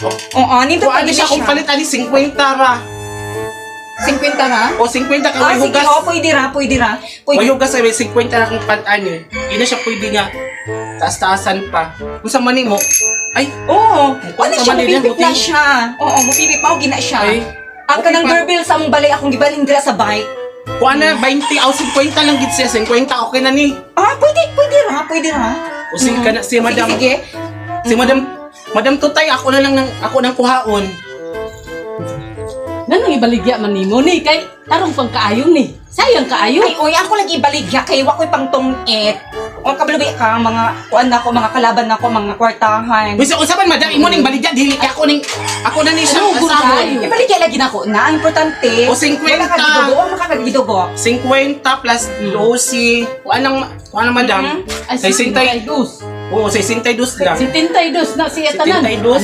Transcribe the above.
Oo, nindot Kuan pa ni siya kung palit ani 50 ra. 50 ra? O 50 ka Ah, way sige, hugas. oh, pwede ra, pwede ra. Way Pwede. hugas ay 50 ra kung palit ani. Di na siya pwede nga taas-taasan pa. Kung sa maning mo, ay, Oo. Kuan Ano pa siya, man din, mupipit na buti. siya. Oo, mupipit pa, gina siya. Ay, Ang okay kanang pa. doorbell sa among balay akong gibalhin dira sa bike. Kuan na 20 o 50 lang gid siya, 50 okay na ni. Ah, pwede, pwede ra, pwede ra. O sige ka na, si madam. Sige, sige. Si madam, Madam Tutay, ako na lang ng ako nang kuhaon. Nanong ibaligya man nimo ni kay tarong pang kaayo ni. Sayang kaayo. Ay, oy, ako lagi ibaligya kay wa ko'y pangtungit. O kabalo ka mga kuan na ko, mga kalaban na ko, mga kwartahan. Bisa unsa man madam imo ning baligya dili kay ako ning ako na ni siya Ano, asahon. kaayo? Ibaligya lagi na ko na, ang importante. O, 50. Wala ka gidugo, o makakagidugo. 50 plus 12. Kuan ang madam? Ay, 62. 62. Oo, 62 lang. 72 na siya tanan. 72.